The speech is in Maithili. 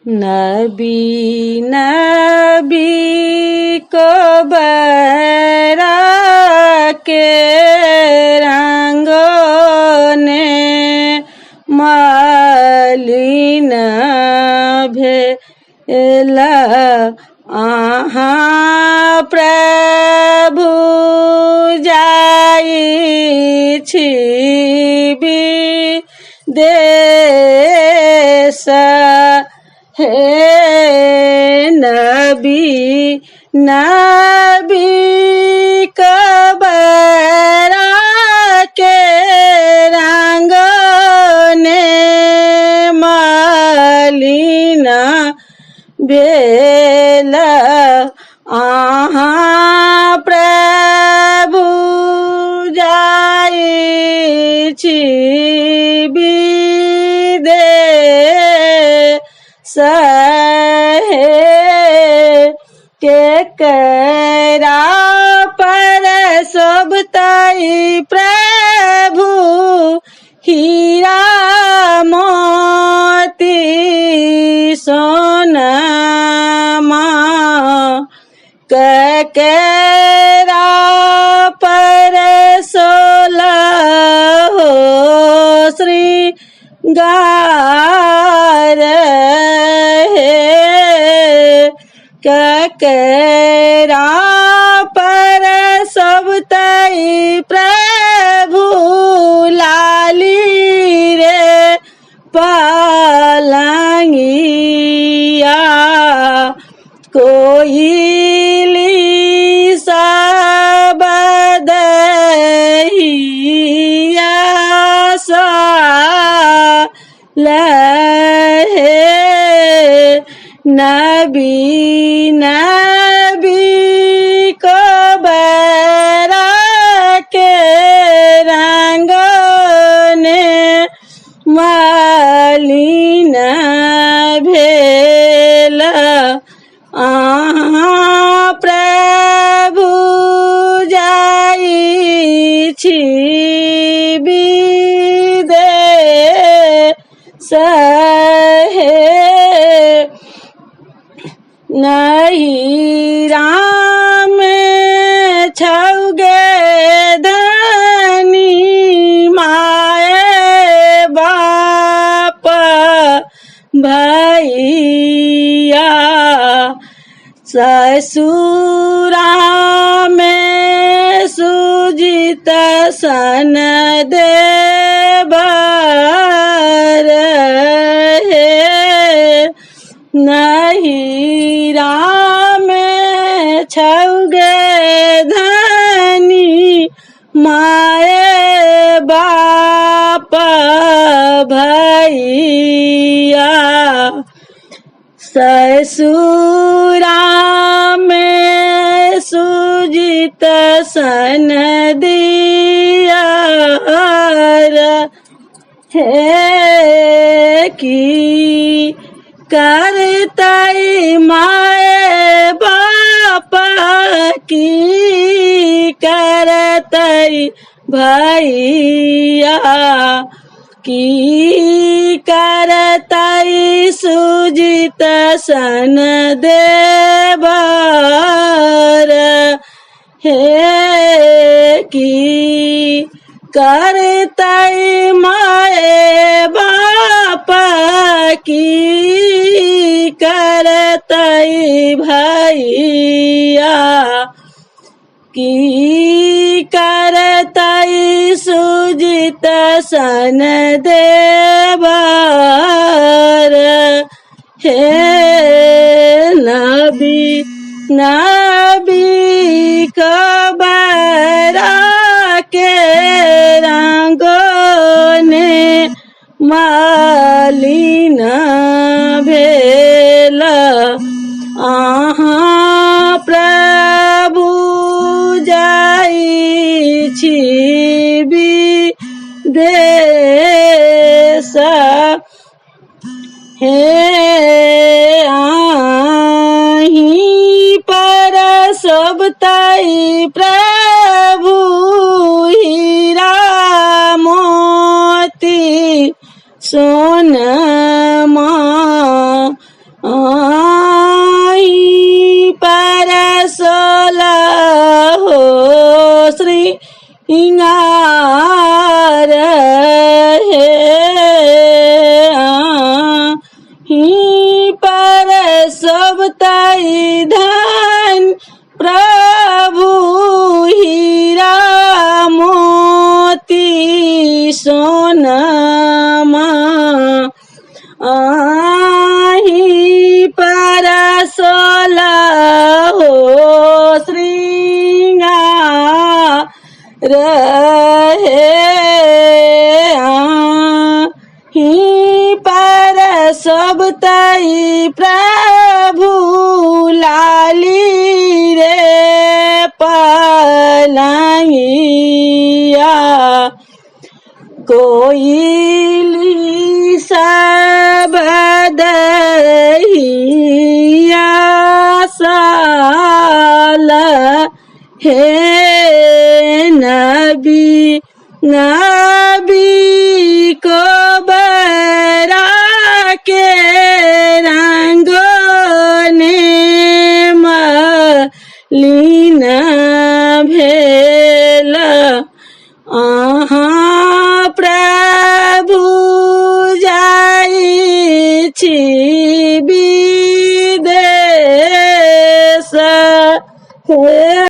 नबी नबी कोबरा के रंगोने मलिन भेल, अहाँ प्रभु जाइ छी विदेश। हे नबी नबी कबरा के रंगने मलिन भेल, अहाँ प्रभु जाइ छी विदेश। हे के करा पर शोभतई प्रभु हीरा मोती सोनमा, ककरा पर सोला हो श्रृंगार। हे ककरा पर शोभतई प्रभु लाली रे पलंगिया, कोइली सब दहिया सा लहे। नबी नबी कोबरा के रंगने मलिन भेल, अहाँ प्रभु जाइ छी विदेश। हे नहि राम छौगे धनी माय बाप भैया, ससुरा में सुजित सन देवर। हे नहीं राम छौगे धनी माय बाप भैया, ससुरा में सुजित सन दिया। हे की करतई माय बाप, की करतई भैया, की करतई सुजित सन देवर। हे की करतई माय बाप, की करतई भैया, की करतई सुजित सन देवर। हे नबी नबी कबरा के रंगोने मलिन भेल, अहाँ प्रभु जाइ छी विदेश। हे आही पर शोभतई प्रभु हीरा मोती सोनमा, आही पर सोलह हो श्रृंगार हे, आही पर शोभतई धन प्रभु हीरा मोती सोनमा, आही पर सोलह हो श्रृंगार हे, आही पर शोभतई प्रभु लाली रे पलंगिया, कोइली सब दहिया साल हे, नबी नबी को